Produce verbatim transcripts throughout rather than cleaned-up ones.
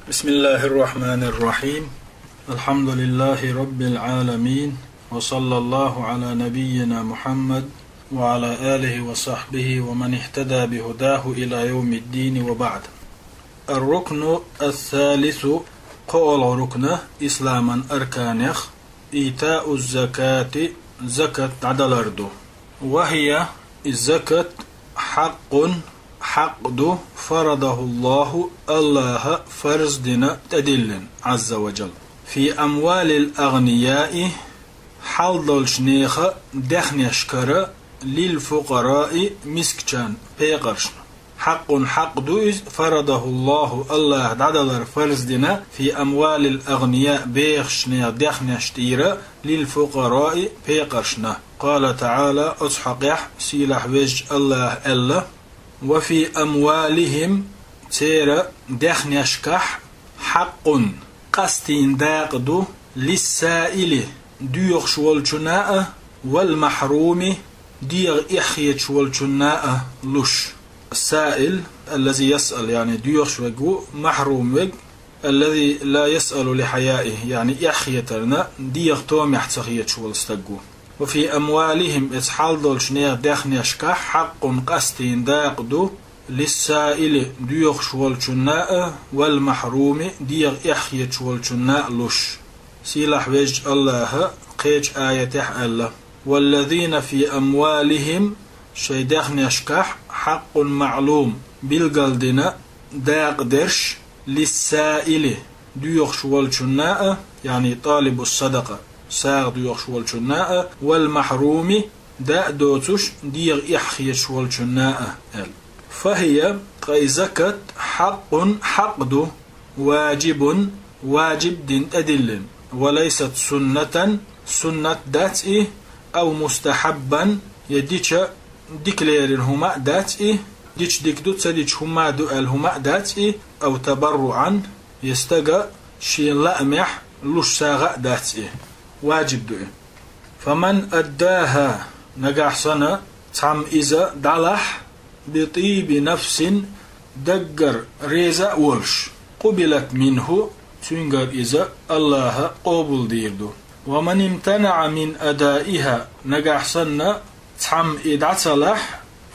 بسم الله الرحمن الرحيم. الحمد لله رب العالمين. وصلى الله على نبينا محمد وعلى آله وصحبه ومن اهتدى بهداه إلى يوم الدين وبعد. الركن الثالث، кхоалгӀа рукна исламан арканех, إيتاء الزكاة, закат дӀадалар ду. وهي, и закат, حق, хьакъ ду, فرضه الله, Аллаха фарз дина, тӀедиллина, عز وجل, في أموال الأغنياء, хьал долчу нехан даьхнешкара, للفقراء, мискачарна, пекъаршна. حق, хьакъ ду иза, فرضه الله, Аллаха дӀадалар фарз дина, في أموال الأغنياء, бехачу нехан даьхнеш тӀера, للفقراء, пекъаршна. قال تعالى, оцу хьокъехь сийлахь везачу Аллаха аьлла: وفي أموالهم, церан даьхнешкахь, حق, къастийна дакъа ду, للسائل, доьхуш волчунна а, والمحروم, дегӀан эхь хеташ волчунна а луш. السائل الذي يسأل, яъни доьхуш верг ву, محروم верг, الذي لا يسأل لحيائه, яъни эхь хетарна, дегӀан томехь ца хеташ волу стаг ву. وفي أموالهم, эцу хьал долчу нехан даьхнешкахь, حق, къастийна дакъа ду, للسائل, доьхуш волчунна а, والمحروم, дегӀан эхь хеташ волчунна а луш. Сийлахь везачу Аллаха кхечу аятехь аьлла: والذين في أموالهم, шайн даьхнешкахь, حق معلوم, билгалдина дакъа дерш, للسائل, доьхуш волчунна а, яъни طالب الصدقة, сагӀа доьхуш волчунна а, والمحروم, дакъа доцуш, дегӀан эхь хеташ волчунна а, аьлла. فهي, ткъа и закат, حق, хьакъ ду, واجب, важиб дина тӀедиллина, وليست سنة, суннат дац и, أو مستحبا, я дича дика лерина хӀума а дац и, дича дика ду, ца дича хӀума а ду аьлла хӀума а дац и, أو تبرعا, я стага шен лаамехь луш сагӀа а дац и, важиб ду и. فمن أداها, нагахь санна цхьамма иза дӀалахь, بطيب نفس, даггара реза а волуш, قبلت منه, цуьнгара иза Аллаха къобалдийр ду. ومن امتنع من أدائها, нагахь санна цхьамма и дӀа ца лахь,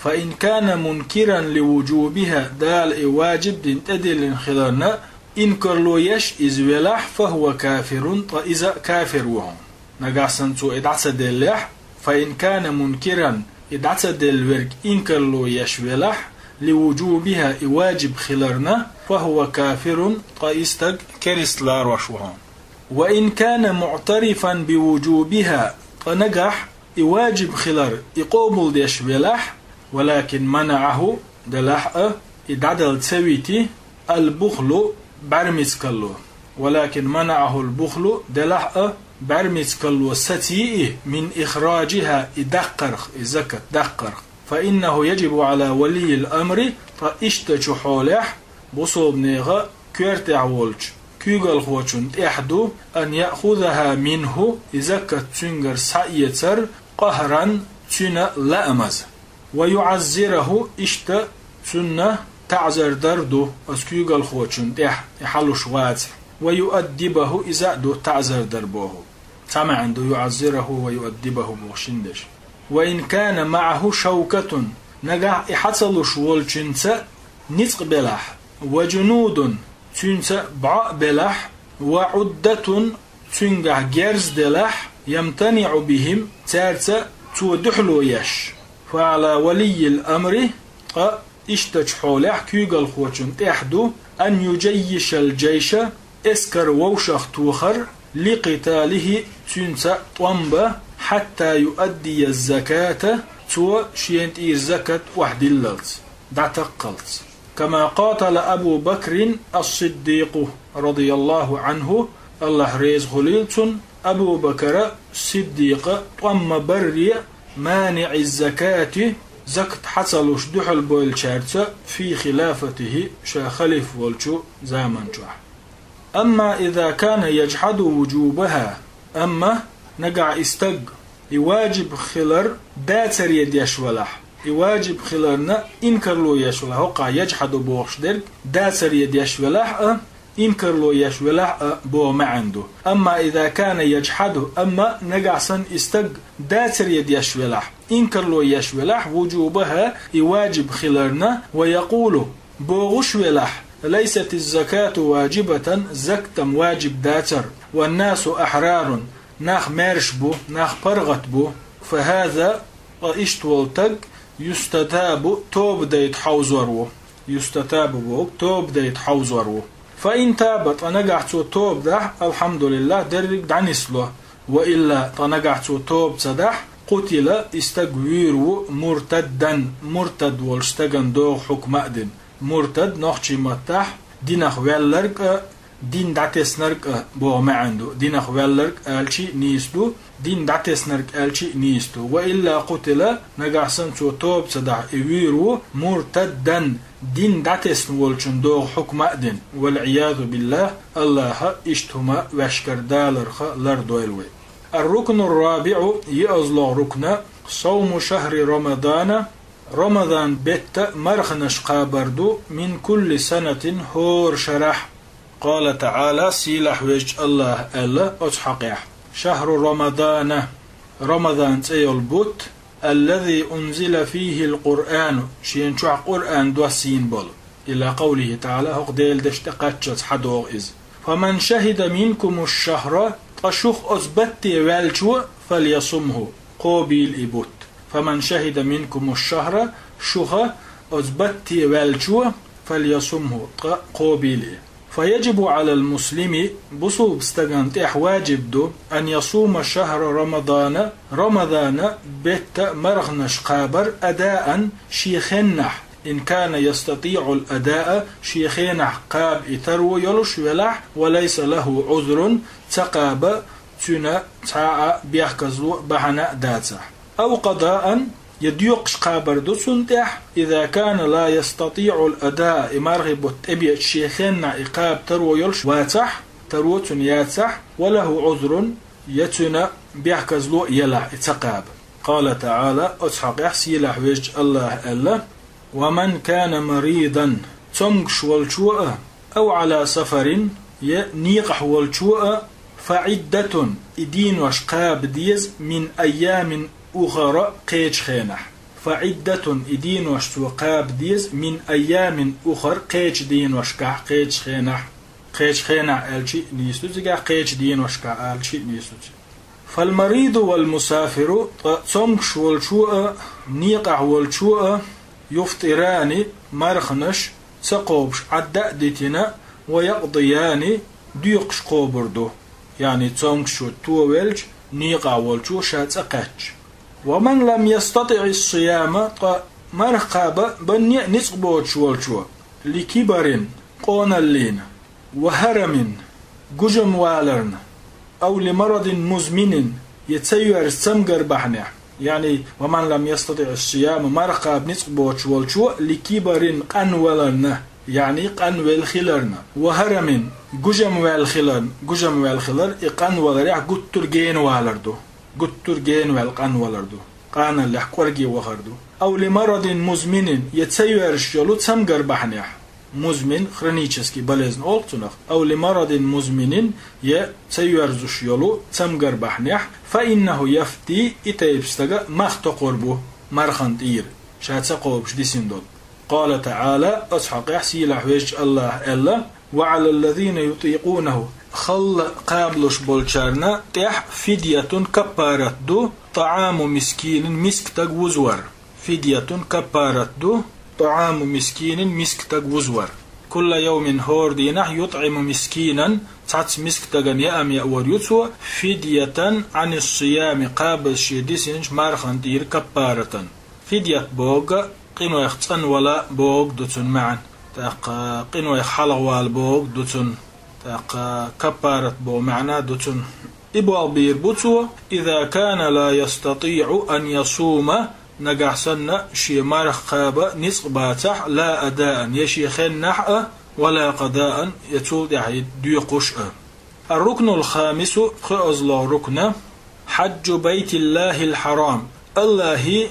فإن كان منكرا لوجوبها, Дала и важиб дина тӀедиллина хиларна инкарло еш иза велахь, فهو كافر, ткъа иза кафир ву хьуна. Нагахь санна цо и дӀа ца деллехь, فإن كان منكرا, и дӀа ца делла верг инкарло еш велахь, لوجوبها, и важиб хиларна, فهو كافر, ткъа и стаг керста ларош ву хьуна. وإن كان معترفا بوجوبها, ткъа нагахь и важиб хилар и къобалдеш велахь, ولكن منعه, делахь а, и дӀадала ца вити, البخل, бӀаьрмицкалло. ولكن منعه البخل, делахь а, бӀаьрмицкалло сацийи, من إخراجها, и даккхарх, и закат даккхарх. فإنه يجب على ولي الأمر, ткъа ишттачу хьолехь бусалба нехан коьртехь волчу куьйгалхочун тӀехь ду, أن يأخذها منه, и закат цуьнгара схьаэцар, قهرا, цуьнан лаамаза. ويعزره, иштта цунна таӀзар дар ду оцу куьйгалхочун тӀехь и хьалуш вацахь. ويؤدبه, иза а ду таӀзар дар боху. Цхьа маьӀна ду يعزره ويؤدبه боху шин деш. وإن كان معه شوكة, нагахь и хьа ца луш волчуьнца ницкъ белахь, وجنود, цуьнца бӀо белахь, وعدة, цуьнгахь герз делахь, يمتنع بهم, цаьрца цо дуьхьало еш. فعلى ولي الأمر, ткъа ишттачу хьолехь куьйгалхочун тӀехь ду, أن يجيش الجيش, эскар вовшах тохар, لقتاله, цуьнца тӀом бан, حتى يؤدي الزكاة, цо шена тӀера закат охьадиллалц, дӀатаккхалц. كما قاتل أبو بكر الصديق رضي الله عنه, Аллах реза хуьлийла цунна, Абу Бакара Сиддикъа тӀом ма барре, مانع الزكاة, закат хьа ца луш дуьхьал бойлучаьрца, في خلافته, ша халиф волчу заман чохь. أما إذا كان يجحد وجوبها, амма нагахь и стаг и важиб хилар дацаре деш велахь, и важиб хиларна инкарло еш велахь, хӀокхахь يجحد бохуш дерг дацаре деш велахь а, инкарло еш велахь а боху маьӀна ду. أما إذا كان يجحد, амма нагахь санна и стаг дацаре деш велахь, инкарло еш велахь, وجوبها, и ваджиб хиларна, ويقول, бохуш велахь: ليست الزكاة واجبة, закат-м ваджиб дацар, والناس أحرار, нах маьрша бу, нах паргӀат бу, فهذا, ткъа иштта волу стаг, يستتاب, тоба дайта хьовзор ву. يستتاب боху, тоба дайта хьовзор ву. فإن تاب, ткъа нагахь цо тоба дахь, الحمد لله, дерриг дӀанисло. وإلا, ткъа нагахь цо тоба ца дахь, قتل, и стаг вуьйр ву, مرتدا, муртад волчу стагана догӀу хьукма а дина. Муртад нохчийн маттахь динах ваьлларг а, дин дӀатеснарг а боху маьӀна ду. Динах ваьлларг аьлча а нийса ду, дин дӀатеснарг аьлча а нийса ду. وإلا قتل, нагахь санна цо тоба ца дахь, и вуьйр ву, مرتدا, дин дӀатесна волчун догӀу хьукма а дина. والعياذ بالله, АллахӀа иштта хӀума ваьшкара даларх лардойла вай. الركن الرابع, йиъазлогӀу рукна, صوم شهر رمضان, Рамадан беттан марханаш кхабар ду, من كل سنة, хӀора шарахь. قال تعالى, сийлахь везачу АллахӀа аьлла оцу хьокъехь: شهر رمضان, Рамадан цӀе йолу бутт, الذي أنزل فيه القرآن, шена чохь Къуръан доссийна болу. إلى قوله تعالى, хӀокху Делан дешна тӀе кхаччалц хьадогӀу иза. فمن شهد منكم الشهر, ткъа шух оцу батте ваьллачо, فليصمه, кхобийла и бутт. فمن شهد منكم الشهر, шуха оцу батте ваьллачо, فليصمه, ткъа кхобийла и. فيجب على المسلم, бусулба стагана тӀехь ваджиб ду, أن يصوم شهر رمضان, Рамадан беттан марханаш кхабар, أداء, шен хеннахь, إن كان يستطيع الأداء, шен хенахь кхаба и таро йолуш велахь, وليس له عذر, ца кхаба цуьнан цхьа а бехказло а, бахьана а дацахь. أو قضاء, я доькъуш кхабар ду цунна тӀехь, إذا كان لا يستطيع الأداء, и мархи бутт тӀебеача шен хеннахь и кхаба таро йолуш вацахь, таро цуьнан яцахь, وله عذر, я цуьнан бехказло а елахь и ца кхаба. قال تعالى, оцу хьокъехь сийлахь везачу АллахӀа аьлла: ومن كان مريضا, цомгуш волчо а, أو على سفر, я некъахь волчо а, فعدة, и денош кхаба деза, من أيام أخر, кхечу хенахь. فعدة, и денош цо кхаба деза, من أيام أخر, кхечу деношкахь, кхечу хенахь. Кхечу хенахь аьлча а нийса ду цигахь, кхечу деношкахь аьлча а нийса ду цигахь. فالمريض والمسافر, ткъа цомгуш волчо а, некъахь волчо а, يفطران, марханаш ца кхобуш Ӏадда а дитина, ويقضيان, доькъуш кхобур ду. Яъни цомгушчо товелча, некъахь волчо ша цӀа кхаьчча. ومن لم يستطع الصيام, ткъа марха кхаба банне а ницкъ боцуш волчо, لكبر, къоналлина, وهرم, гужам валарна, أو لمرض مزمن, я ца йоьрзу цамгар бахьанехь. Яъни, ومن لم يستطع الصيام, марха кхаба ницкъ боцуш волчо, لكبر, къанваларна, яъни къанвелла хиларна, وهرم, гужам ваьлла хиларна, гужам ваьлла хилар, и къанваларехь гуттар а гена валар ду. Гуттар а гена ваьлла къанвалар ду. Къаналлехь кӀорге вахар ду. أو لمرض مزمن, я ца йоьрзуш йолу цамгар бахьанехь. Музмин, хронический болезнь олу цунах. أو لمرض مزمن, я ца йоьрзуш йолу цамгар бахьанехь, فإنه يفطر, и тайпа стага мах токхур бу мархан тӀера, ша ца кхобуш дисина долу. قال تعالى, оцу хьокъехь сийлахь везачу АллахӀа аьлла: وعلى الذين يطيقونه, халла кхабалуш болчарна тӀехь, فدية, каппарат ду, طعام مسكين, миска стаг вузвар. فدية, каппарат ду, طعام مسكين, миска стаг вузвар. كل يوم, хӀора дийнахь, يطعم مسكينا, цхьацца миска стагана яа-м яавор ю цо, فدية عن الصيام, кхабаза шен дисинчу мархан тӀера каппаратан. Фидят бохург къинойх цӀанвала бохург ду цуьнан маьӀна. ТӀаккха къинойх хьалхавала бохург ду цуьнан. ТӀаккха каппарат боху маьӀна ду цуьнан. И болх бийр бу цо: إذا كان لا يستطيع أن يصوم, нагахь санна шен марха кхаба ницкъ бацахь, لا أداء, я шен хеннахь а, ولا قضاء, я цул тӀаьхьа доькъуш а. الركن الخامس, пхоьазлогӀу рукна, حج بيت الله الحرام, АллахӀан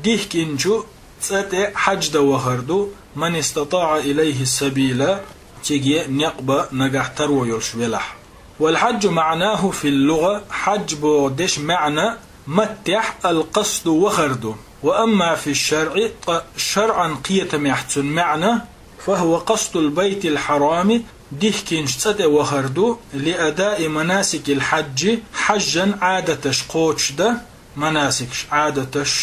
дихкинчу цӀа тӀе хьаьж дан вахар ду, من استطاع إليه سبيلا, цига некъ бан нагахь таро йолуш велахь. والحج معناه في اللغة, хьадж боху дешан маьӀна маттехь القصد вахар ду. وأما في الشرع, ткъа шарӀан кхетамехь цуьнан маьӀна, فهو قصد البيت الحرام, дихкинчу цӀа тӀе вахар ду, لأداء مناسك الحج, хьажжан Ӏадаташ кхочушдан, манасикаш, Ӏадаташ,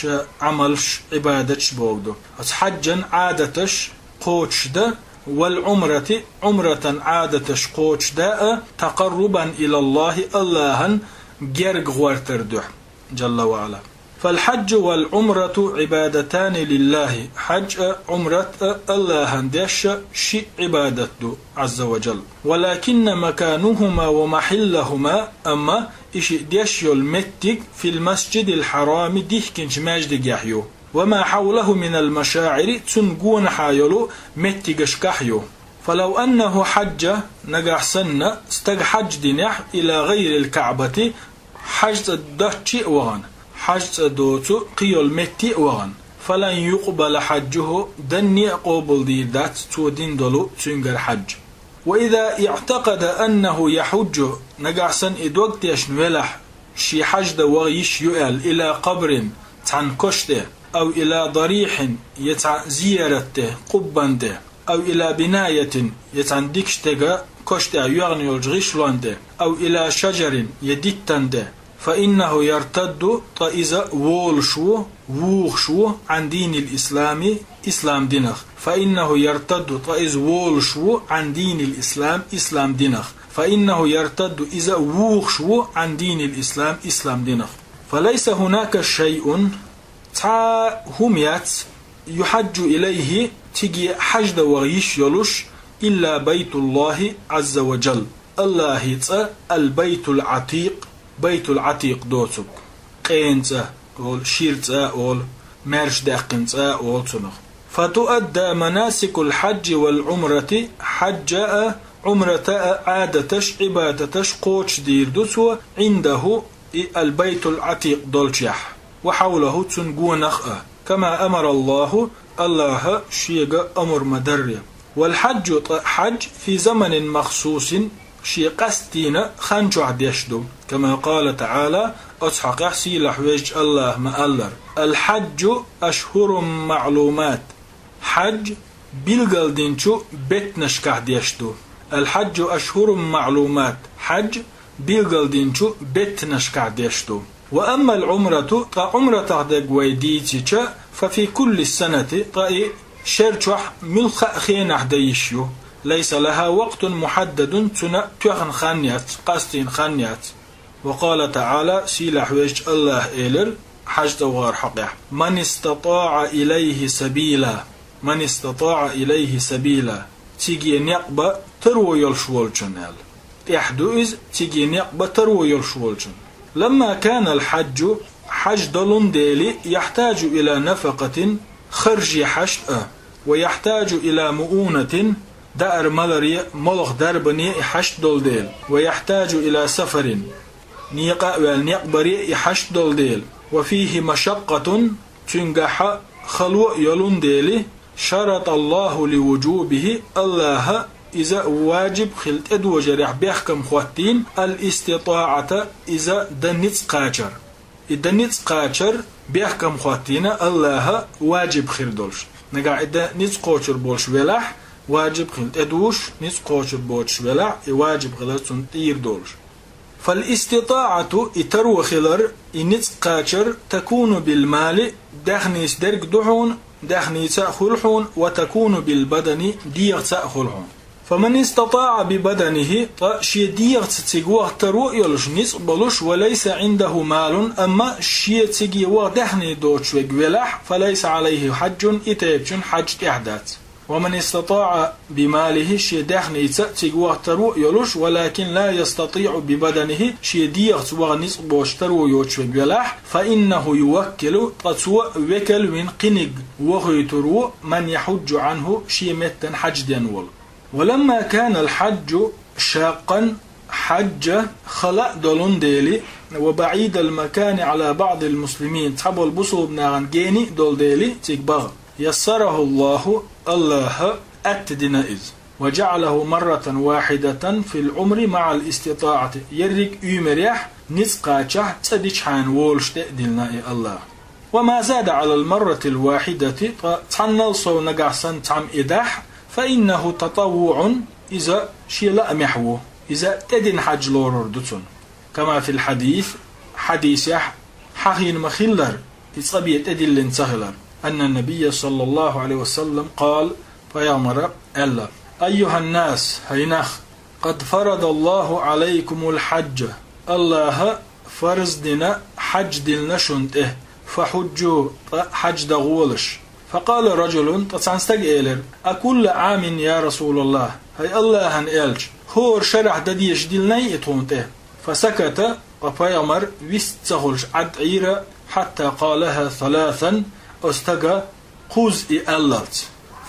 Ӏамалш, Ӏибадаташ боху ду. Оцу хьажжан Ӏадаташ кхочушдан, والعمرة, Ӏумратан Ӏадаташ кхочушдан а, تقربا إلى الله, Аллахьан герга гӀортар дуьхьа, جل وعلا. فالحج والعمرة عبادتان لله, хьаж а, Ӏумрат а Аллахьан деш а шиъ Ӏибадат ду, عز وجل. ولكن مكانهما ومحلهما, амма и шиъ деш йолу меттиг في المسجد الحرام, дихкинчу маьждигехь ю, وما حوله من المشاعر, цунна гонахьа йолу меттигашкахь ю. فلو أنه حج, нагахь санна стага хьаж динехь, إلى غير الكعبة, хьаж цӀа доцче а вахана, хьаж цӀа доцу кхин йолу метте а вахана, فلن يقبل حجه, данне а къобалдийр дац цо дина долу цуьнгара хьаж. وإذا اعتقد أنه يحج, нагахь санна и дог тешна велахь, шен хьаж дан ваха йиш ю аьлла, إلى قبر, цхьана коша тӀе, أو إلى ضريح, я цхьа зиярат тӀе, къуббан тӀе, أو إلى بناية, я цхьана дика стеган коша тӀехь йоьгӀна йолчу гӀишлон тӀе, أو إلى شجر, я диттан тӀе, فإنه يرتد, ткъа иза волуш ву, вухуш ву, عن دين الإسلام, ислам динах. فإنه يرتد, ткъа иза волуш ву, عن دين الإسلام, ислам динах. فإنه يرتد, иза вухуш ву, عن دين الإسلام, ислам динах. فليس هناك شيء, цхьа а хӀума яц, يحج إليه, цига хьаж дан ваха йиш йолуш, إلا بيت الله عز وجل, Аллахьан цӀа, البيت العتيق, Байтул-Ӏатикъ доцург. Къена цӀа олу, шира цӀа олу, маьрша даьккхина цӀа олу цунах. فتؤدى مناسك الحج والعمرة, хьажа а, Ӏумрата а Ӏадаташ, Ӏибадаташ кхочушдийр ду цо, عنده, и аль-Байтул-Ӏатикъ долчехь, وحوله, цунна гонах а, كما أمر الله, Аллахьа шега амр ма-дарра. والحج, ткъа хьаж, في زمن مخصوص, шен къастийна хан чохь деш ду, كما قال تعالى, оцу хьокъехь сийлахь везачу Аллахьа ма-аллара: الحج أشهر معلومات, хьаж билгалдинчу беттанашкахь деш ду. الحج أشهر معلومات, хьаж билгалдинчу беттанашкахь деш ду. وأما العمرة, ткъа Ӏумратах дерг вай дийцича, ففي كل السنة, ткъа и шер чохь муьлхха а хенахь дан йиш ю. ليس لها وقت محدد, цуьнан тоьхна хан яц, къастийна хан яц. وقال تعالى, сийлахь везачу Аллахьа элира, хьаж цӀа вахар хьокъехь: من استطاع إليه سبيلا, من استطاع إليه سبيلا, цига некъ бан таро йолуш волчун аьлла. ТӀехь ду иза, цига некъ бан таро йолуш волчун. لما كان الحج, хьаж долун дели, يحتاج إلى نفقة, харже хьашт а, ويحتاج إلى مؤونة, даар-маларе, молха дарбане и хьашт долу дела, ويحتاج إلى سفر, некъа а ваьлла некъ баре и хьашт долу дела, وفيه مشقة, цуьнгахьа хало а йолун дели, شرط الله لوجوبه, Аллахьа иза ваджиб хила тӀедожарехь бехкам хӀоттийна, الاستطاعة, иза дан ницкъ кхачар. И дан ницкъ кхачар бехкам хӀоттийна Аллахьа ваджиб хир долуш. Нагахь и дан ницкъ кхочур болуш велахь, ваджиб хила тӀедуш, ницкъ кхочур боцуш велахь, и ваджиб хилар цунна тӀера долуш. فالاستطاعة, и таро хилар, и ницкъ кхачар, تكون بالمال, даьхница дерг ду хьуна, даьхница а хуьлу хьуна, وتكون بالبدن, дегӀаца а хуьлу хьуна. فمن استطاع ببدنه, ткъа шен дегӀаца цига ваха таро а йолуш, ницкъ болуш, وليس عنده مال, амма шен цига ваха даьхни доцуш верг велахь, فليس عليه حج, и тайпачун хьаж тӀехь дац. ومن استطاع بماله, шен даьхница цига ваха таро а йолуш, ولكن لا يستطيع ببدنه, шен дегӀаца ваха ницкъ боцуш таро йоцуш верг велахь, فإنه يوكل, ткъа цо векал вина кхиниг вохуьйтур ву, من يحج عنه, шен меттана хьаж ден волу. ولما كان الحج شاقا, хьаж хала а долун дели, وبعيد المكان على بعض المسلمين, цхьаболу бусулба нахана гена а долу дели, цига баха, يسره الله, Аллахьа атта дина иза. وجعله مرة واحدة في العمر مع الاستطاعة. Ерриг уьймарехь, ницкъ кхаччахь цкъа дичхьана волуш тӀе а диллина и АллахӀа. وما زاد على المرة الواحدة, ткъа цхьаннал сов нагахь санна цхьамма и дахь, فإنه تطوع, иза шен лаамехь ву, иза тӀедина хьадж лорур ду цунна. كما في الحديث, хьадисехь хьахийна ма-хиллара, и цкъа бен тӀедиллина ца хилар. أن النبي صلى الله عليه وسلم قال, пайхамара аьлла: أيها الناس, хӀай нах, قد فرض الله عليكم الحج, АллахӀа фарз дина хьадж диллина шуна тӀе, فحجوا, ткъа хьадж дан гӀолаш. فقال رجل, ткъа цхьана стага элира: أكل عام يا رسول الله, хӀай АллахӀан элча, хӀора шарахь дан дезаш диллинай и тхуна тӀе? فسكت, ткъа пайхамар вист ца хуьлуш Ӏад Ӏийра, حتى قالها ثلاثا, оцу стага кхузза и аьллалц.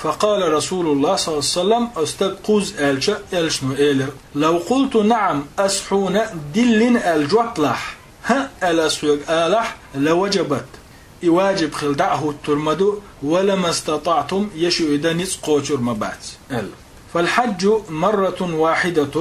فقال رسول الله صلى الله عليه وسلم, оцу стага кхузза аьлча, элчано элира: لو قلت نعم, ас хьуна диллина аьлла жоп лахь, хӀаъ аьлла ас хьоьга алахь, لوجبت, и ваджиб хила дӀа а хӀуттур ма ду, ولما استطعتم, я шу и дан ницкъ кхочур ма бац, аьлла. فالحج مرة واحدة,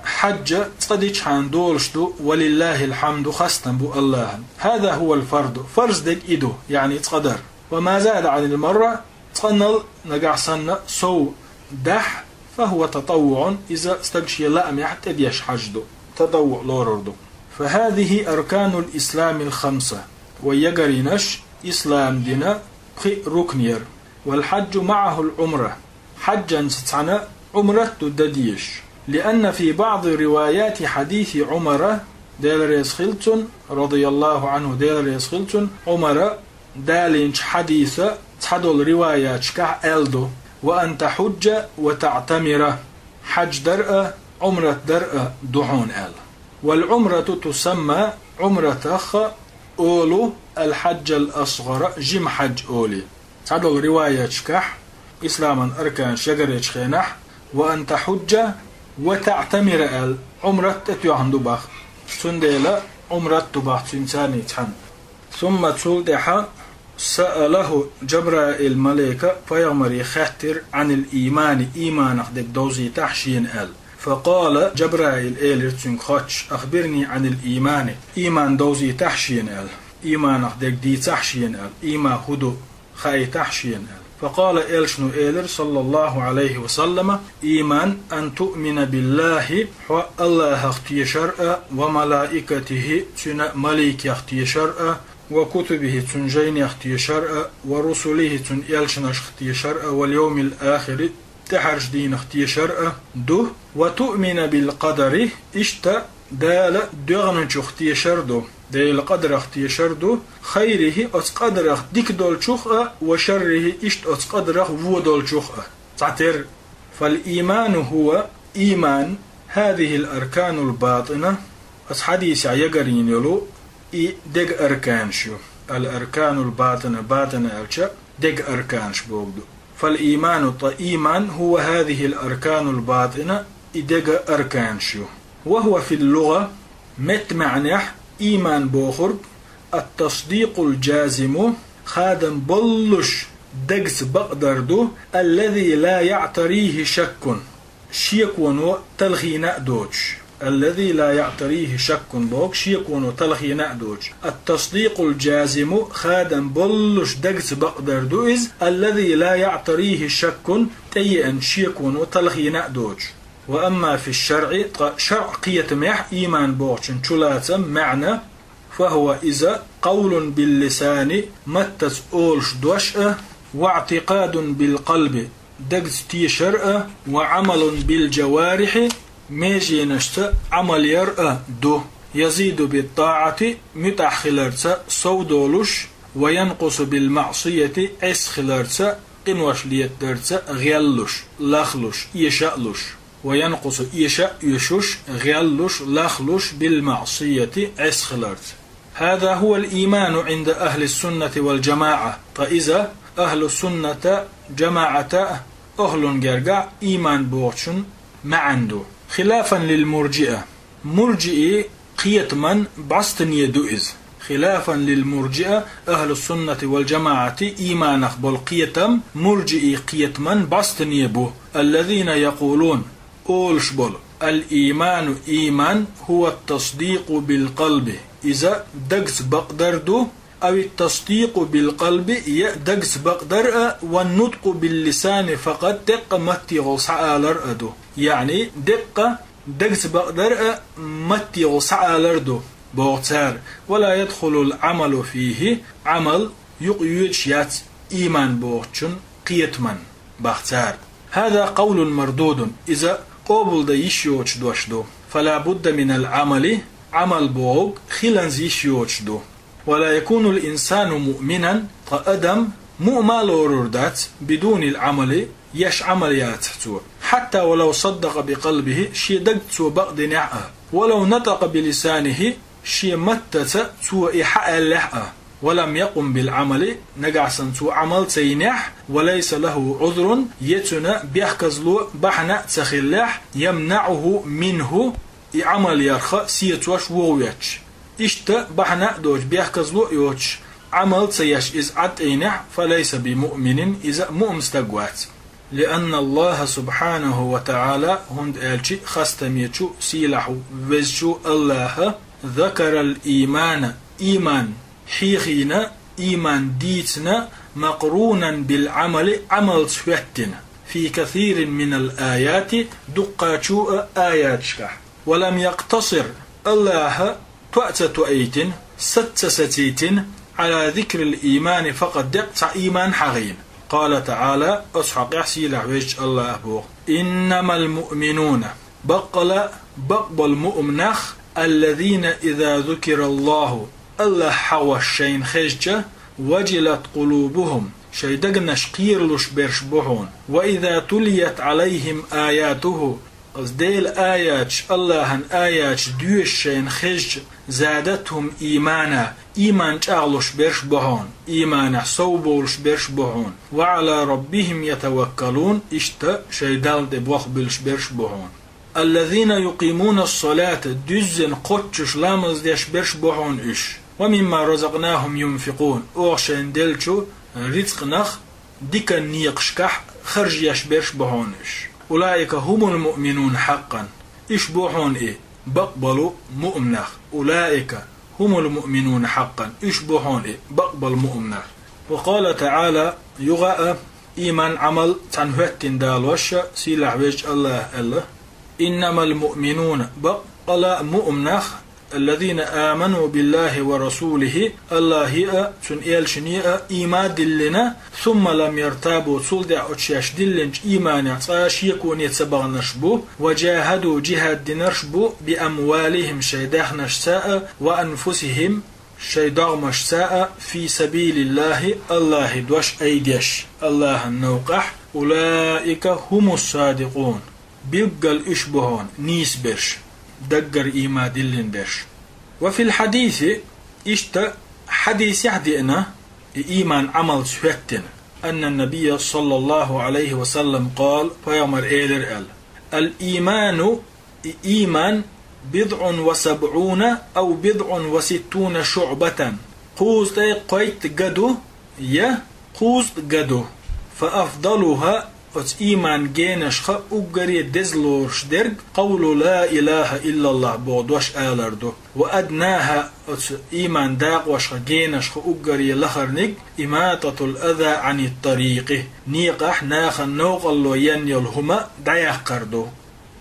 хьадж цкъа дичхьана долуш ду, ولله الحمد, хастам бу АллахӀана. هذا هو الفرض, фарз дерг и ду, яъни цкъа дар. وما زاد عن المرة, цкъанал нагахь санна сов дахь, فهو تطوع, иза стаг шен лаамехь тӀедеш хьадж ду, татаввуӀ лорур ду. فهذه أركان الإسلام الخمسة, вай ягарийнаш ислам дина пхиъ рукн яра. والحج معه العمرة, хьаджанца цхьаьна Ӏумрат а ду дан дезаш. لأن في بعض روايات حديث عمر, Дела реза хила цунна, رضي الله عنه, Дела реза хила цунна, Ӏумара далийначу хьадиса цхьадолу риваяташкахь аьлла ду: وأن تحج وتعتمر, хьадж дар а, Ӏумрат дар а ду хьуна аьлла. والعمرة تسمى, Ӏумратах а олу, الحج الأصغر, жима хьадж олий. Цхьадолу риваяташкахь исламан арканаш ягаречу хенахь, وأن تحج وتعتمر аьлла, Ӏумрат тӀетоьхна ду баха. Цундела Ӏумрат ду баха цуьнца цхьаьна. ثم, цул тӀаьхьа, سأله جبرائيل, малайка пайхамаре хаьттира, عن الإيمان, ийманах дерг довзийтахьа шена аьлла. فقال, Джабраил элира цуьнга хоттуш: أخبرني عن الإيمان, ийман довзийтахьа шена аьлла. Ийманах дерг дийцахьа шена аьлла. Ийман хӀун ду, хаийтахьа шена аьлла. فقال, элчано элира, صلى الله عليه وسلم: الإيمان أن تؤمن بالله, хьо АллахӀах тешар а, وملائكته, цуьнан маликех тешар а, وكتبه, цуьнан жайнех тешар а, ورسله, цуьнан элчанашах тешар а, واليوم الآخر, тӀаьхьарчу дийнах тешар а ду, وتؤمن بالقدر, иштта Дала доьгӀначух тешар ду, Делан къадарах тешар ду, خيره, оцу къадарах дика долчух а, وشره, иштта оцу къадарах вон долчух а. Цхьатерра. فالإيمان هو, ийман, هذه الأركان الباطنة, оцу хьадисехь ягарйина йолу и дега арканаш ю. الأركان الباطنة, батина аьлча, дега арканаш бохург ду. فالإيمان, ткъа ийман, هو هذه الأركان الباطنة, и дега арканаш ю. وهو في اللغة, меттан маьӀнехь ийман бохург, التصديق الجازم, хадам боллуш дагца бакъдар ду, الذي لا يعتريه شك, шеконо талхийна а доцуш. الذي لا يعتريه شك бохург, шеконо талхийна а доцуш. التصديق الجازم, хадам боллуш дагца бакъдар ду иза, الذي لا يعتريه شك, тӀееана шеконо талхийна а доцуш. وأما في الشرع, ткъа шарӀ кхетамехь ийман бохучун чулацам, маьӀна, فهو, иза, قول باللسان, маттаца олуш дош а, واعتقاد بالقلب, дагца тешар а, وعمل بالجوارح, меженашца Ӏамал яр а ду. يزيد بالطاعة, муьтӀахь хиларца сов долуш, وينقص بالمعصية, Ӏеса хиларца, къинош летадарца гӀеллуш, лахлуш, эша а луш. وينقص, эша а оьшуш, гӀеллуш, лахлуш, بالمعصية, Ӏеса хиларца. هذا هو الإيمان عند أهل السنة والجماعة, ткъа иза ахьлу сунната, джамаӀата, ахьлун гергахь ийман бохучун маьӀна ду. خلافا للمرجئة, мурджиий кхетаман бӀостане ду иза. خلافا للمرجئة, ахӀлу суннати вал джамаӀати ийманах болу кхетам мурджиийн кхетаман бӀостане бу, الذين يقولون, олуш болу: الإيمان, ийман, هو التصديق بالقلب, иза дагца бакъдар ду, أو التصديق بالقلب, я дагца бакъдар а, والنطق باللسان فقط, деккъа маттехула схьаалар а ду. Яъни, деккъа дагца бакъдар а, маттехула схьаалар ду, боху цара. ولا يدخل العمل فيه, Ӏамал юкъа йоьдуш яц ийман бохучун кхетаман, бах цара. هذا قول مردود, иза къобалдан йиш йоцуш дош ду. فلا بد من العمل, Ӏамал бохург хиланза йиш йоцуш ду. ولا يكون الإنسان مؤمنا, ткъа адам муъма лорур дац, بدون العمل, еш Ӏамал яцахь цо. حتى ولو صدق بقلبه, шен дагца цо бакъдинехь а. ولو نطق بلسانه, шен маттаца цо и хьааьллехь а. ولم يقم بالعمل, нагахь санна цо Ӏамал ца йинехь, وليس له عذر, я цуьнан бехказло, бахьана а ца хиллехь, يمنعه منه, и Ӏамал ярх сецош вуха ветташ. Иштта бахьана а доцуш, бехказло а йоцуш, Ӏамал ца еш иза Ӏад тӀейнехь, فليس بمؤمن, иза муъмин стаг вац. لأن الله سبحانه وتعالى, хӀунда аьлча хастамечу, сийлахь везачу АллахӀа, ذكر الإيمان, ийман хьехийна, ийман дийцина, مقرونا بالعمل, Ӏамалца хӀоьттина, في كثير من الآيات, дуккхачу а аяташкахь. ولم يقتصر, АллахӀа тоъа ца тоийтина, саца ца сацийтина, على ذكر الإيمان فقط, деккъа цхьа ийман хьахийна. قال تعالى, оцу хьокъехь сийлахь везачу АллахӀа боху: إنما المؤمنون, баккъала а бакъболу муъминех, الذين إذا ذكر الله, АллахӀ хьахош шайна хезча, وجلت قلوبهم, шайн дегнаш кхералуш берш бу хьуна, وإذا تليت عليهم آياته, оцу Делан аяташ, АллахӀан аяташ доьшуш шайна хезча, زادتهم إيمانا, ийман чӀагӀлуш берш бу хьуна, ийманехь совбовлуш берш бу хьуна, وعلى ربهم يتوكلون, иштта шайн Далла тӀе болх буьллуш берш бу хьуна. الذين يقيمون الصلاة, дуьззина кхоччуш ламаз деш берш бу хьуна уьш. ومما رزقناهم ينفقون, оха шайна деллачу рицкъанах дикан некъашкахь харжа еш берш бу хьуна уьш. أولئك هم المؤمنون حقا, уьш бу хьуна и бакъболу муъминех. أولئك هم المؤمنون حقا, уьш бу хьуна и бакъболу муъминех. وقال تعالى, юха а ийман, Ӏамал цхьаьна хӀоьттина далош, сийлахь везачу АллахӀа аьлла: إنما المؤمنون, баккъала а муъминех, الذين آمنوا بالله ورسوله, АллахӀе а, Цуьнан элчане а ийман диллина, ثم لم يرتابوا, цул тӀаьхьа оцу шаьш диллинчу ийманехь цкъа а шеконе ца баханарш бу, وجاهدوا, джихӀад динарш бу, بأموالهم, шайн даьхнашца а, وأنفسهم, шайн догӀмашца а, في سبيل الله, АллахӀан дош айдеш, АллахӀан новкъахь, أولئك هم الصادقون. Билггал уьш бу хьуна нийса берш, даггара ийман диллина берш. وفي الحديث, иштта хьадисехь деана, и ийман Ӏамалца хӀоьттина, أن النبي صلى الله عليه وسلم قال, пайхамар элира аьлла: الإيمان, и ийман, بضع وسبعون أو بضع وستون شعبة, кхузткъе кхойтта ган ду, я кхузткъа ган ду. فأفضلها, оцу ийман генашха уггаре деза лоруш дерг, قول لا إله إلا الله боху дош алар ду. وأدناها, оцу ийман дакъошха генашха уггаре лахарниг, إماطة الأذى عن الطريق, некъахь нахана новкъарло ен йолу хӀума дӀаяккхар ду.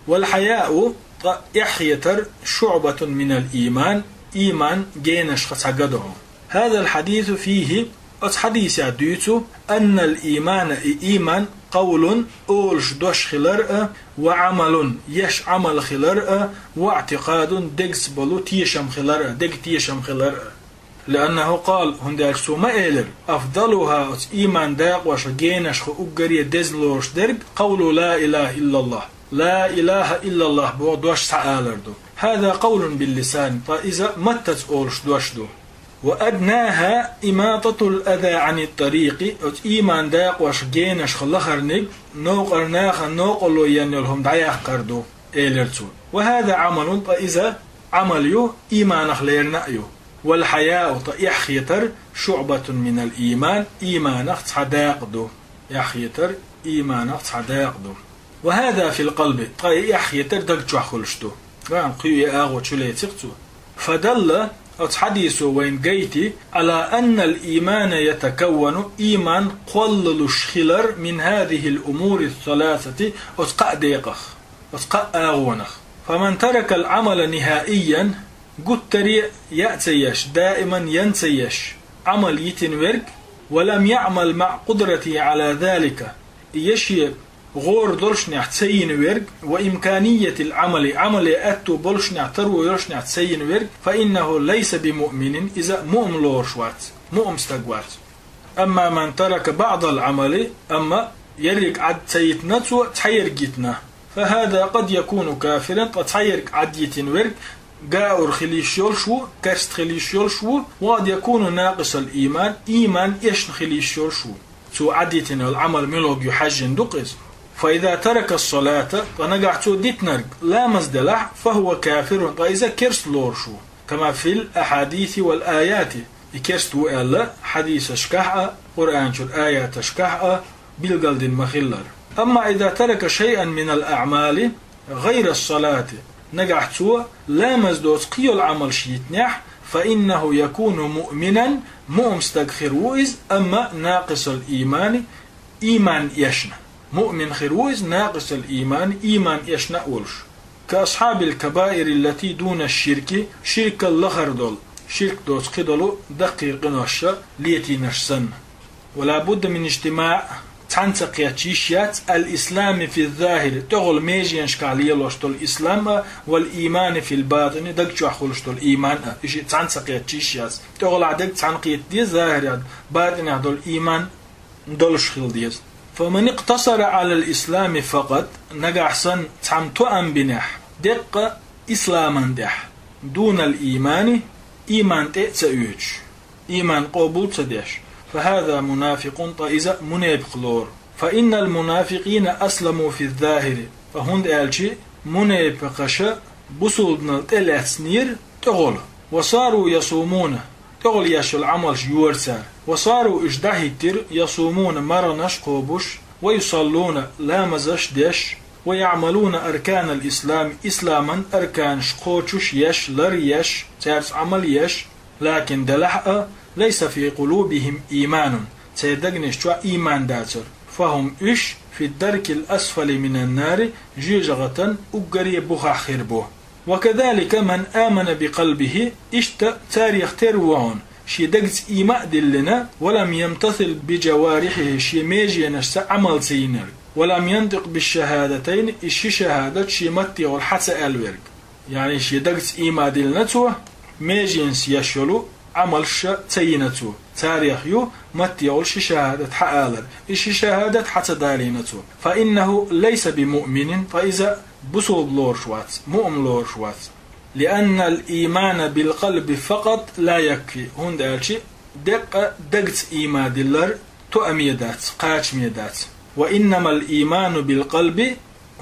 والحياء, ткъа эхь хетар, شعبة من الإيمان, ийман генашха цхьа ган ду хьуна. هذا الحديث فيه, оцу хьадисехь дуьйцу, أن الإيمان, и ийман, قول, олуш дош хилар а, وعمل, еш Ӏамал хилар а, واعتقاد, дегца болу тешам хилар а, дега тешам хилар а. لأنه قال, хӀунда аьлча цо ма элира: أفضلها, оцу ийман дакъошха генашха уггаре деза лоруш дерг, قول لا إله إلا الله, لا إله إلا الله боху дош схьаалар ду. هذا قول باللسان, ткъа иза маттаца олуш дош ду. وأدناها إماطة الأذى عن الطريق, оцу ийман дакъошха генашха лахарниг, новкъара нахана новкъарло ен йолу хӀума дӀаяккхар ду, элира цо. وهذا عمل, ткъа иза Ӏамал ю, ийманах лерина а ю. والحياء, ткъа эхь хетар, شعبة من الإيمان, ийманах цхьа дакъа ду. Эхь хетар ийманах цхьа дакъа ду. وهذا في القلب, ткъа и эхь хетар даг чохь хуьлуш ду. Ваьн кхуьу и агӀо чу лецира цо. فدل, оцу хьадисо вайна гайти, على أن الإيمان يتكون, ийман кхоллалуш хилар, من هذه الأمور الثلاثة, оцу кхаа декъах, оцу кхаа агӀонах. فمن ترك العمل نهائيا, гуттаре а яа ца еш, даиман ян ца еш, Ӏамал йитина верг, ولم يعمل مع قدرته على ذلك, и яше гӀора долушшехь ца йина верг, وإمكانية العمل, Ӏамале аьтто болушшехь, таро йолушшехь ца йина верг, فإنه ليس بمؤمن, иза муъмин лоруш вац, муъмин стаг вац. أما من ترك بعض العمل, амма ерриг Ӏад ца йитина цо, цхьаерриг йитина, فهذا قد يكون كافرا, ткъа цхьаерриг Ӏад йитина верг гаур хила йиш йолуш ву, керст хила йиш йолуш ву, وقد يكون ناقص الإيمان, ийман эшна хила йиш йолуш ву. Цо Ӏад йитина йолу Ӏамал муьлхарг ю хьаьжжина ду-кх иза. فإذا ترك الصلاة, ткъа нагахь цо дитинарг ламаз делахь, فهو كافر, ткъа иза керст лоруш ву. كما في الأحاديث والآيات, и керст ву аьлла хьадисашкахь а, Къуръан чуьра аяташкахь а билгалдина ма-хиллара. أما إذا ترك شيئا من الأعمال غير الصلاة, нагахь цо ламаз доцу кхин йолу Ӏамалш йитинехь, فإنه يكون مؤمنا, муъмин стаг хир ву иза, амма ناقص الإيمان, ийман эшна. Муъмин хир ву иза ناقص الإيمان, ийман эшна а волуш. كأصحاب الكبائر التي دون الشرك, ширкал лахара долу, ширк доцу кхидолу даккхий къинош летийнарш санна. ولا بد من اجتماع, цхьаьна ца кхетча йиш яц, الإسلام في الظاهر, тӀехула меженашкахь лелош долу ислам а, والإيمان في الباطن, даг чохь хуьлуш долу ийман а. И шиъ цхьаьна ца кхетча йиш яц. ТӀехулахь дерг цхьаьна кхетаде, захирехь, батӀинехь долу ийман долуш хила деза. فمن اقتصر على الإسلام فقط, нагахь санна цхьамма тоам бинехь, деккъа исламан тӀехь, دون الإيمان, ийман тӀе а ца оьцуш, ийман къобал ца деш, فهذا منافق, ткъа иза мунепакъ лору. فإن المنافقين أسلموا في الظاهر, ткъа хӀунда аьлча мунепакъаша бусулбанал тӀелаьцнера тӀехула. وصاروا يصومون, тӀехула еш йолу Ӏамалш йора цара. وصاروا, уьш дӀахӀиттира, يصومون, марханаш кхобуш, ويصلون, ламазаш деш, ويعملون أركان الإسلام, исламан арканаш кхочуш еш, лар еш, цаьрца Ӏамал еш, لكن делахь а, ليس في قلوبهم إيمان, церан дегнаш чохь ийман дацара. فهم, уьш, في الدرك الأسفل من النار, жоьжахатан уггаре бухахь хир бу. وكذلك من آمن بقلبه, иштта царех тера ву хьуна, шен дагца ийман а диллина, ولم يمتثل بجوارحه, шен меженашца Ӏамал ца йинарг, ولم ينطق بالشهادتين, и ши шахӀадат шен маттехула хьа ца аьлла верг. Яъни шен дагца ийман диллина цо, меженашца еш йолу Ӏамалш ца йина цо. Царех ю маттехула ши шахӀадат хьаалар. И ши шахӀадат хьа ца далийна цо. فإنه ليس بمؤمن, ткъа иза бусулба лоруш вац, муъмин лоруш вац. لأن الإيمان بالقلب فقط لا يكفي, хӀунда аьлча деккъа дагца ийман диллар тоаме дац, кхачаме дац. وإنما الإيمان بالقلب,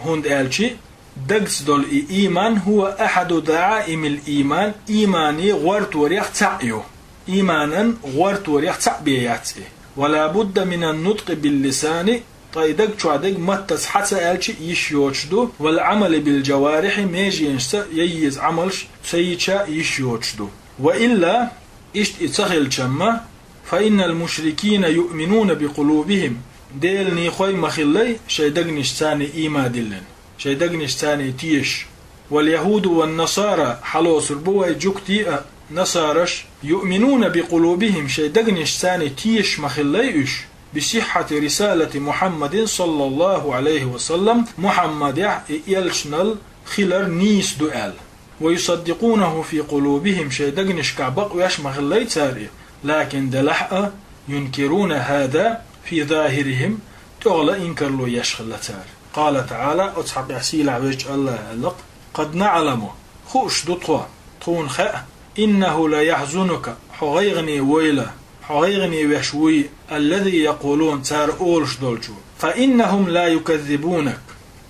хӀунда аьлча дагца долу и ийман, هو أحد دعائم الإيمان, иймане гӀорторех цхьаъ ю. Ийманан гӀорторех цхьаъ бен яц и. ولا بد من النطق باللسان, ткъа и даг чохь дерг маттаца хьа ца аьлча йиш йоцуш ду, والعمل بالجوارح, меженашца ян еза Ӏамалш ца йича йиш йоцуш ду. وإلا, иштта и ца хилчамма, فإن المشركين يؤمنون بقلوبهم, Делан некъой ма-хиллара шайн дегнашца ийман диллина, шайн дегнашца тешаш. واليهود والنصارى, хьалоцур бу вай жуьгтий а, насараш, يؤمنون بقلوبهم, шайн дегнашца тешаш ма-хиллара уьш, بصحة رسالة محمد صلى الله عليه وسلم, Мухьаммадехь и элчанал хилар нийса ду аьлла. ويصدقونه في قلوبهم, шайн дегнашкахь бакъвеш ма-хиллара цара и, لكن делахь а, ينكرون هذا في ظاهرهم, тӀехула инкарло еш хилла цара. قال تعالى, оцу хьокъехь сийлахь везачу АллахӀа аьлла-кх: قد نعلم, хууш ду тхо, тхуна хаьа, إنه ليحزنك, хьо гӀайгӀане войла, хьо гӀайгӀане веш вуй, الذي يقولون, цара олуш долчо. فإنهم لا يكذبونك,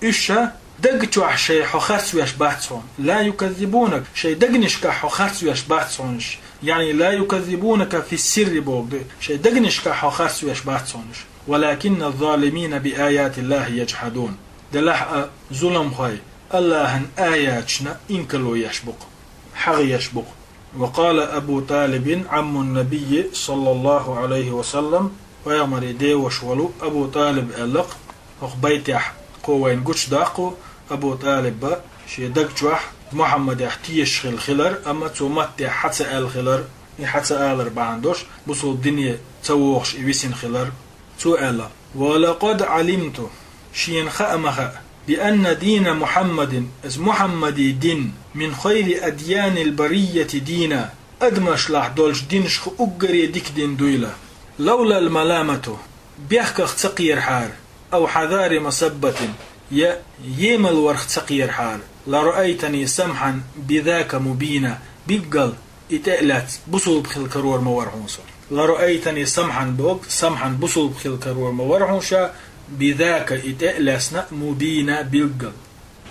уьш ша Даг чохь шай хьо харцвеш бац хьуна. لا يكذبونك, шай дагнашкахь хьо харцвеш бац хьуна уьш. يعني لا يكذبونك في السر боху ду. Шай дагнашкахь хьо харцвеш бац хьуна уьш. ولكن الظالمين بآيات الله يجحدون. Делахь а зуламхой Аллахьан аяташна инкарло еш бу-кх, хьагӀ еш бу-кх. وقال أبو طالب عم النبي صلى الله عليه وسلم, пайхамаран деваш волу Абу ТӀалиб аьлла-кх, хӀокху байтехь кхо вайна гучудоккху Абу ТӀалиба шен даг чохь Мухьаммадех тешаш хилла хилар, амма цо маттехь хьа ца аьлла хилар, и хьа ца алар бахьана долуш, бусалба дине ца вогӀуш и висина хилар. Цо аьлла: ولقد علمت, шена хаа ма хаьа, بأن دين محمد, аса Мухьаммадан дин, من خير أديان البرية دينا, адамашлахь долчу динашха уггаре дика дин дуйла. لولا الملامة, бехках ца кхерахьара, أو حذار مسبة, я емал варх ца кхерахьара, لرأيتني سمحا بذاك مبينا, билггал и тӀе а лаьцна, бусалба хила карор ма вара хьуна со. لرأيتني سمحا боху, سمحا бусалба хила карор ма вара хьуна ша, بذاك и тӀе а лаьцна, مبينا билггал.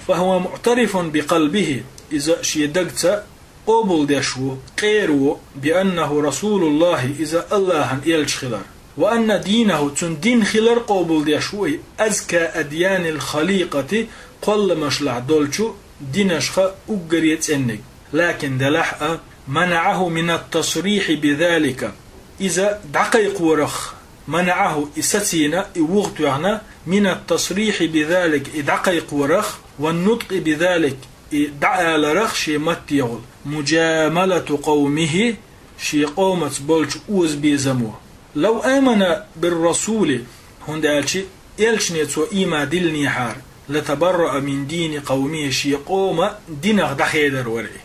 فهو معترف بقلبه, иза шен дагца къобалдеш ву, къера ву, بأنه رسول الله, иза Аллахьан элча хилар. وأن دينه, цуьнан дин хилар къобалдеш ву и, أزكى أديان الخليقة, кхолламашлахь долчу динашха уггаре цӀенниг. لكن делахь а, منعه من التصريح بذلك, иза дӀакхайкхорах, منعه, и сацийна, и вуха тоьхна, من التصريح بذلك, и дӀакхайкхорах, والنطق بذلك, и дӀааларах шен маттехула, مجاملة قومه, шен къомаца болчу озабезамо. لو آمن بالرسول, хӀунда аьлча элчане цо ийман диллинехьара, لتبرأ من دين قومه, шен къоман динах дӀахедар вара и.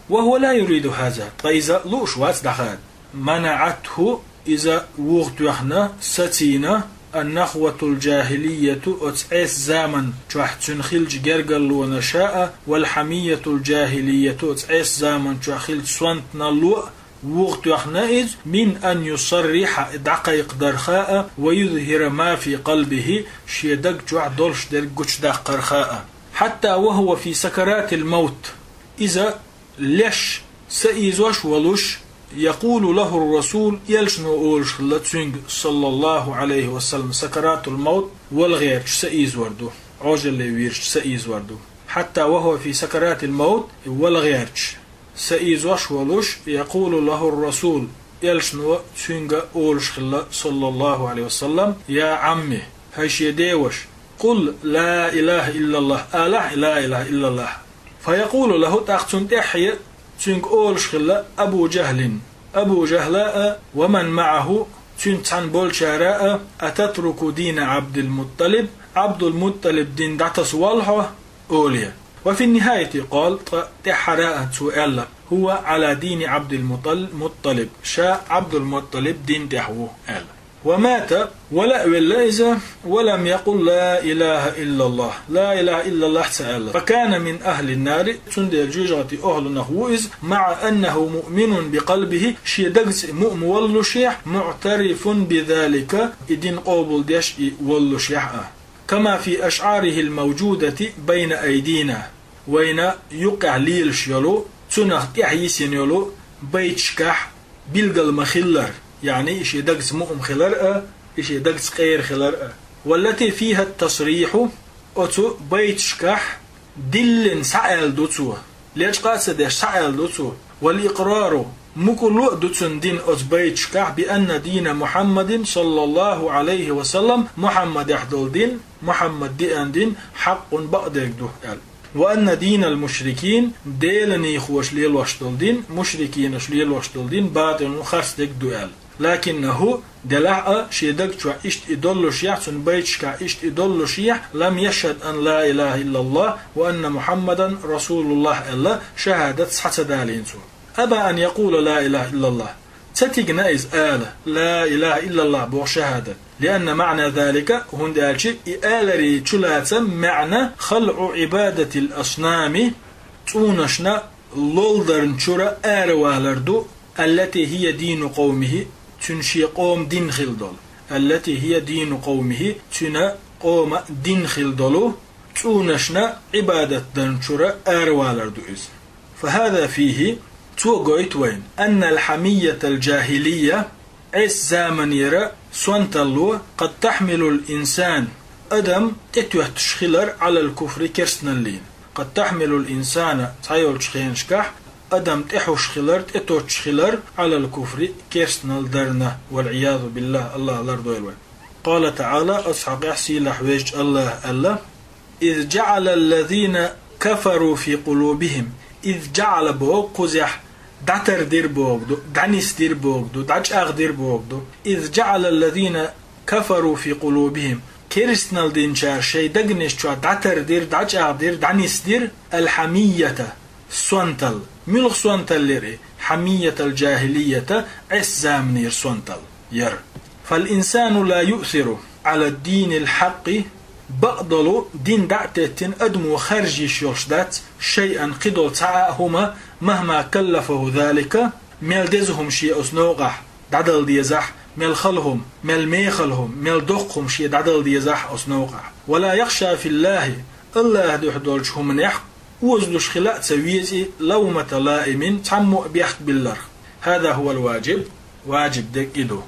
وهو لا يريد هذا, ткъа иза лууш вац дӀахада. منعته, иза вуха тоьхна, сацийна, النخوة الجاهلية, оцу Ӏеса заман чохь цуьнан хиллачу гергарлонаша а, والحمية الجاهلية, оцу Ӏеса заман чохь хиллачу сонтаналло а вуха тоьхна иза, من أن يصرح, дӀакхайкхадарха а, ويظهر ما في قلبه, шен даг чохь долуш дерг гучудаккхарха а. حتى وهو في سكرات الموت, иза леш, са ийзош волуш, يقول له الرسول, элчано олуш хилла цуьнга, صلى الله عليه وسلم, سكرات الموت, вала гӀерташ са ийзор ду, Ӏожалле вирзича са ийзор ду. حتى وهو في سكرات الموت, вала гӀерташ са ийзош волуш, يقول له الرسول, элчано цуьнга олуш хилла, صلى الله عليه وسلم: يا عم, хӀай шен деваш, قل لا إله إلا الله, алахь لا إله إلا الله. فيقول له, тӀаккха цунна тӀаьхье цуьнга олуш хилла Абу ЖахӀлин, Абу ЖахӀла а, ومن معه, цуьнца цхьаьна болчара а: أتترك دين عبد المطلب, Ӏабдул-МутӀалиб дин дӀатасавал хьо? олий. وفي النهاية قال, ткъа тӀаьххьара а цо аьлла: هو على دين عبد المطل-, مطلب, ша Ӏабдул-МутӀалиб дин тӀехь ву, аьлла. ومات, вала а велла иза, ولم يقل لا إله إلا الله, لا إله إلا الله ца аьлла. فكان من أهل النار, цундела жоьжахатин охӀлунах ву иза, مع أنه مؤمن بقلبه, шен дагца и муъмин воллушехь, معترف بذلك, и дин къобалдеш и воллушехь а. كما في أشعاره الموجودة بين أيدينا, вайна юккъехь лелаш йолу, цунах тӀаьхьа йисина йолу байташкахь билгал ма-хиллара, яъни и шен дагца муъмин хилар а, и шен дагца къера хилар а. والتي فيها التصريح, оцу байташкахь диллина схьааьлла ду цо, лечкъа а ца деш схьааьлла ду цо. والإقرار, мукъарло а ду цуьнан дина оцу байташкахь, بأن دين محمد صلى الله عليه وسلم, Мухьаммадехь долу дин, Мухьаммада деана дин, حق, бакъдерг ду аьлла. وأن دين المشركين, Делан нехоша лелош долу дин, мушрикинаша лелош долу дин, باطل, харцдерг ду аьлла. لكنه, делахь а, шен даг чохь иштта и доллушехь, цуьнан байташкахь иштта и доллушехь, لم يشهد أن لا إله إلا الله وأن محمدا رسول الله аьлла шахӀадат схьа ца далийна цо. أبى أن يقول لا إله إلا الله. Ца тигна иза ала, لا إله إلا الله боху шахӀадат. لأن معنى ذلك, хӀунда аьлча и аларан чулацам маьӀна خلع عبادة الأصنام, цӀунашна лолдарна чуьра аравалар ду, التي هي دين قومه, цуьнан шен къоман дин хилла долу. التي هي دين قومه, цуьнан къоман дин хилла долу. цӀунашна Ӏибадат дарначура аравалар ду иза. فهذا فيه, цо гойту вайна, أن الحمية الجاهلية, Ӏеса заманера сонталло, قد تحمل الإنسان, адам тӀетоьттуш хилар, على الكفر, керстаналлина. قد تحمل الإنسان, цхьайолчу хенашкахь адам тӀехьуш хилар, тӀетоьттуш хилар, على الكفر, керстанал дарна, والعياذ بالله, АллахӀ лардойла вай. قال تعالى, оцу хьокъехь сийлахь везачу АллахӀа аьлла: إذ جعل الذين كفروا في قلوبهم. إذ جعل боху кхузахь дӀатардира боху ду, дӀанисдира боху ду, дӀачӀагӀдира боху ду. إذ جعل الذين كفروا في قلوبهم. Керстанал динчара шайн дегнаш чохь дӀатардира, дӀачӀагӀдира, дӀанисдира الحمية, сонталла. Муьлха сонталла яра и? حمية الجاهلية, Ӏеса заманера сонталла яра. فالإنسان لا يؤثر على الدين الحق, бакъдолу дин дӀа а теттина адамо харжа йиш йолуш дац, شيئا, кхидолу цхьа а хӀума, مهما كلفه ذلك, мел деза хӀума шен оцу новкъахь дӀадала дезахь, мел хала хӀума, мел мехала хӀума, мел доккха хӀума шен дӀадала дезахь оцу новкъахь. ولا يخشى في الله, АллахӀан дуьхьа долчу хӀуманехь озалуш хила а ца веза и, لومة لائم, цхьаммо а бехк билларх. هذا هو الواجب, важиб дерг и ду.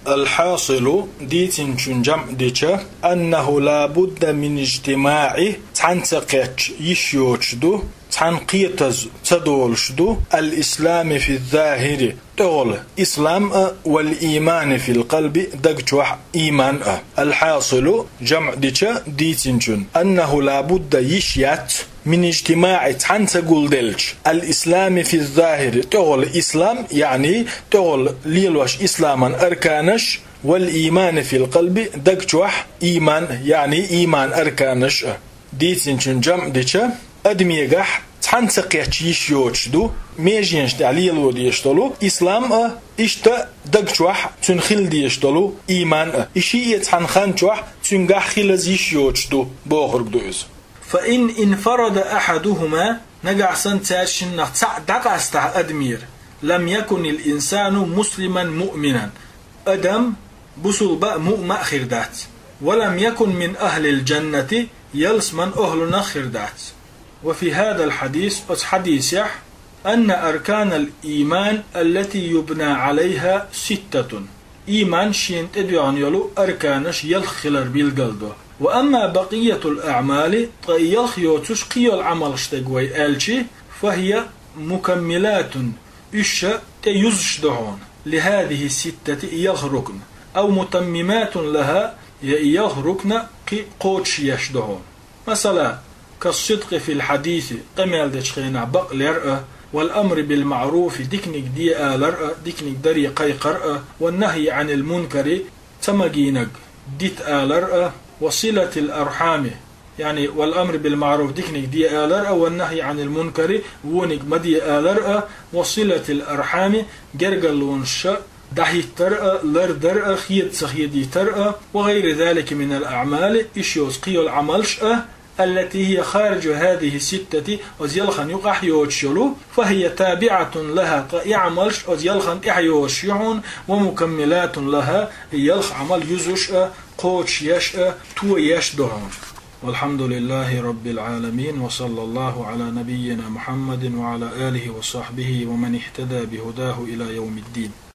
الحاصل, дийцинчун жамӀ дича, أنه لا بد من اجتماع, цхьаьна ца кхетча йиш йоцуш ду, цхьаьна кхетаза ца долуш ду, الإسلام في الظاهر, тӀехула ислам а, والإيمان في القلب, даг чохь а ийман а. الحاصل, жамӀ дича дийцинчун, أنه لا بد, йиш яц, من اجتماع, цхьаьна ца гулделча, الإسلام في الظاهر, тӀехула ислам, яъни тӀехула лелош исламан арканаш, والإيمان في القلب, даг чохь ийман, яъни ийман арканаш а. Дийцинчун жамӀ дича, адамегахь цхьаьна ца кхетча йиш йоцуш ду, меженаш тӀехь лело дезаш долу ислам а, иштта даг чохь цуьнан хила дезаш долу ийман а. И шиъ а цхьана хан чохь цуьнгахь хилаза йиш йоцуш ду, бохург ду иза. فإن انفرد أحدهما, нагахь санна цаьршиннах цхьаъ дӀакъастахь адамера, لم يكن الإنسان مسلما مؤمنا, адам бусулба а, муъма а хир дац. ولم يكن من أهل الجنة, ялсаман охӀлунах хир дац. وفي هذا الحديث, оцу хьадисехь, أن أركان الإيمان التي يبنى عليها ستة. Ийман шена тӀедоьгӀна йолу арканаш ялх хилар билгалдо. وأما بقية الأعمال, ткъа и ялх йоцуш кхин йолу Ӏамалш дерг вай аьлчи, فهي مكملات, уьш ша тӀеюзуш ду хьуна, لهذه الستة, и ялх рукна, أو متممات لها, я и ялх рукна кхин кхочушъеш ду хьуна. Масала, كالصدق في الحديث, къамел дечу хенахь бакълер а, والأمر بالمعروف, диканиг де алар а, диканиг даре кхайкхар а, والنهي عن المنكر, ца магийнарг дита алар а, وصلة الأرحام, яъни والأمر بالمعروف, диканиг де алар а, والنهي عن المنكر, вониг ма де алар а, وصلة الأرحام, гергарлонаш дӀахӀиттар а, лардар а, хеда ца хедийтар а, وغير ذلك من الأعمال, иштта йоцу кхин йолу Ӏамалш а, التي هي خارج هذه الستة, оцу ялхана юкъахь йоцуш йолу, فهي تابعة لها, ткъа и Ӏамалш оцу ялхана тӀехь йоцуш ю хьуна, ومكملات لها, и ялх Ӏамал юзуш а, кхочушъеш а, тоеш ду хьуна. والحمد لله رب العالمين، وصلى الله على نبينا محمد وعلى آله وصحبه ومن اهتدى بهداه إلى يوم الدين.